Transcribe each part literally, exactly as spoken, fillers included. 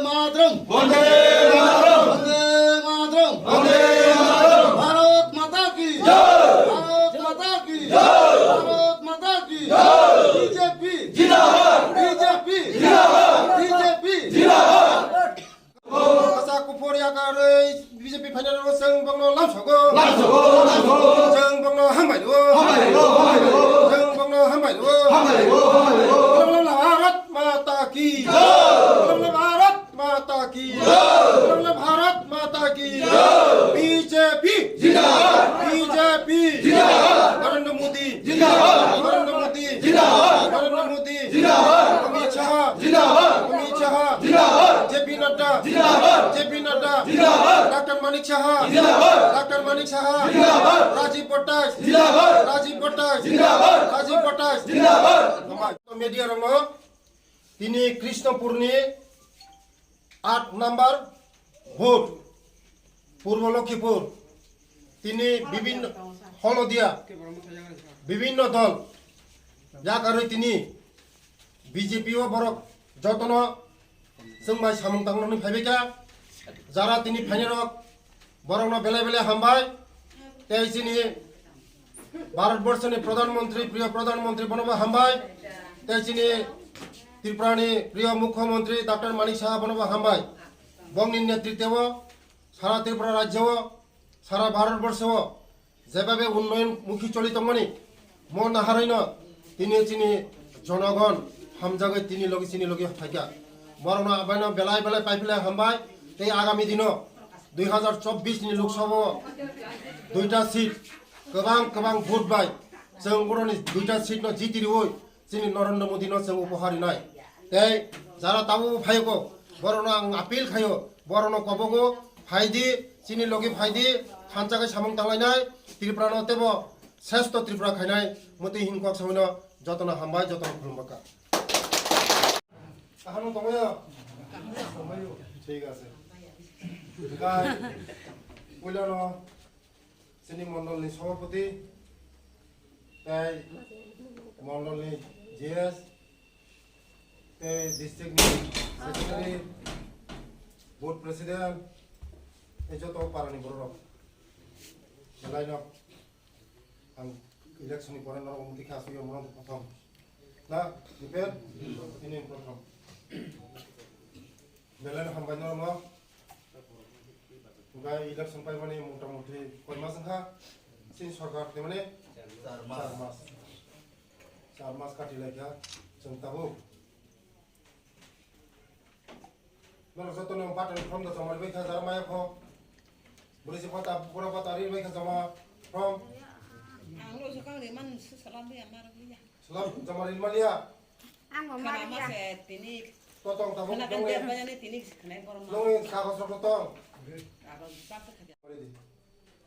Mataram. Vande Mataram. Vande Mataram. Vande Mataram. Bharat Mata ki jai. Bharat Mata ki jai. Bharat Mata ki jai. B J P. Jindabad. B J P. Jindabad. B J P. Jindabad. Kasa kuphur yakarwi B J P phainai rok chwng bongno lamsogo. Lamsogo, lamsogo. Chwng bongno hambai rwo. Hambai rwo, hambai rwo. Chwng bongno hambai rwo. Hambai rwo, hambai rwo. Bharat Mata ki jai. Bharat Mata ki jai. Bharat Mata ki jai. B J P. Jindabad. B J P. Jindabad. Narendra Modi. Jindabad. Narendra Modi. Jindabad. Narendra Modi. Jindabad. Amit Shah. Jindabad. Amit Shah. Jindabad. J P Nadda. Jindabad. J P Nadda. Jindabad. Doctor Manik Saha. Jindabad. Doctor Manik Saha. Jindabad. Rajiv Bhattai. Jindabad. Rajiv Bhattai. Jindabad. Rajiv Bhattai. Jindabad. Media rokno tini Krishnapurni aat number vote, Purbo Lokhipur, tini bibhinno, Holodia, bibhinno dol yakarwi tini B J P o borok jotono chwng bai samung tangnani phaibaikha. Jara tini phainairok borokno belai belai hambai. Tei chini Bharat Borshoni Pradhan Mantri, priyo Pradhan Mantri bonobo hambai. Tei chini Tripurani priyo Mukhyamantri Doctor Manik Saha bonobo hambai. Bongni netritwo sara Tripura rajyo o, sara Bharat Borsho o jebabe unnoyon mukhi choli tongmani, mo naharwino tini chini jonogon hamjagwi tini logi chini logi phaikha. Borokno abaino belai belai paipilai hambai. Tei agami dino dui hazar chobbish ni Lok Sabha o duita seat kwbang kwbang vote bai chwng boroni duita seat no jiti riwi chini Narendra Modi no chwng upohar rinai. Tei jara tabuk phaiyoko borokno ang appeal khaio, borokno kobogo phaidi, chini logi phaidi, thansa khe samung tanglainai, Tripura no teibo sresto Tripura khainai, mwtwi hin kok sabaino jotono hambai, jotono khulumkha. Kaham tongmaya? Thik ase. Gai, puilano chini mondolni sabhapati, tei mondolni G S, tei district ni secretary, board president, tei joto parani bororok. Belaino ang election ni pore norok mungti kha asugwi mano prothom. Na, Dipen, ini prothom. Belaino hambai norokno. Hwnkhe election paimani motamuti koi mas wngkha? Chini sorkar phaimani? Char mas. Char mas. Char mas kati laikha chwng tabuk. Norok jotono button form da joma ribaikha jara maya kho. Bwrwi se pata, bura pata ribaikha joma form. Ang lo swkang ri man swsalam ya mar ya. Salam joma ri maliya. Ang bo khana maliya. Mase tini. Totong tabuk khana nongni. Kan dia banyani tini khana borok ma. Nongni kagos rok totong. Kagos bak kha.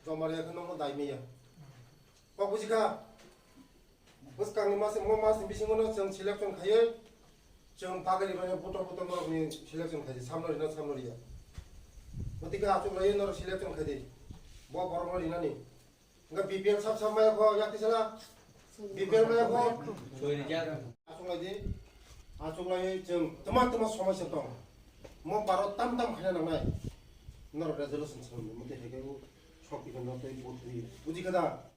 Joma ri khe nongno dai maya. Kok bujikha. Bwskangni mas, mo masni bisingono chwng selection khaiwi, chwng bagwi rwbaino butor butor norokni selection khaidi, samno rina samno riya. Gotike achuk laiwi norok selection khaidi, bo borokno rinani. Hwnkhe B P L sab sab maya kho, yak tisala? B P L maya kho? Achuk laidi, achuk laiwi chwng twma twma somosya tong. Mo baro tam tam khaina nangnai. Norok resolution salmani, motwi hai khe o sok tongma tei vote ri. Bujikha da?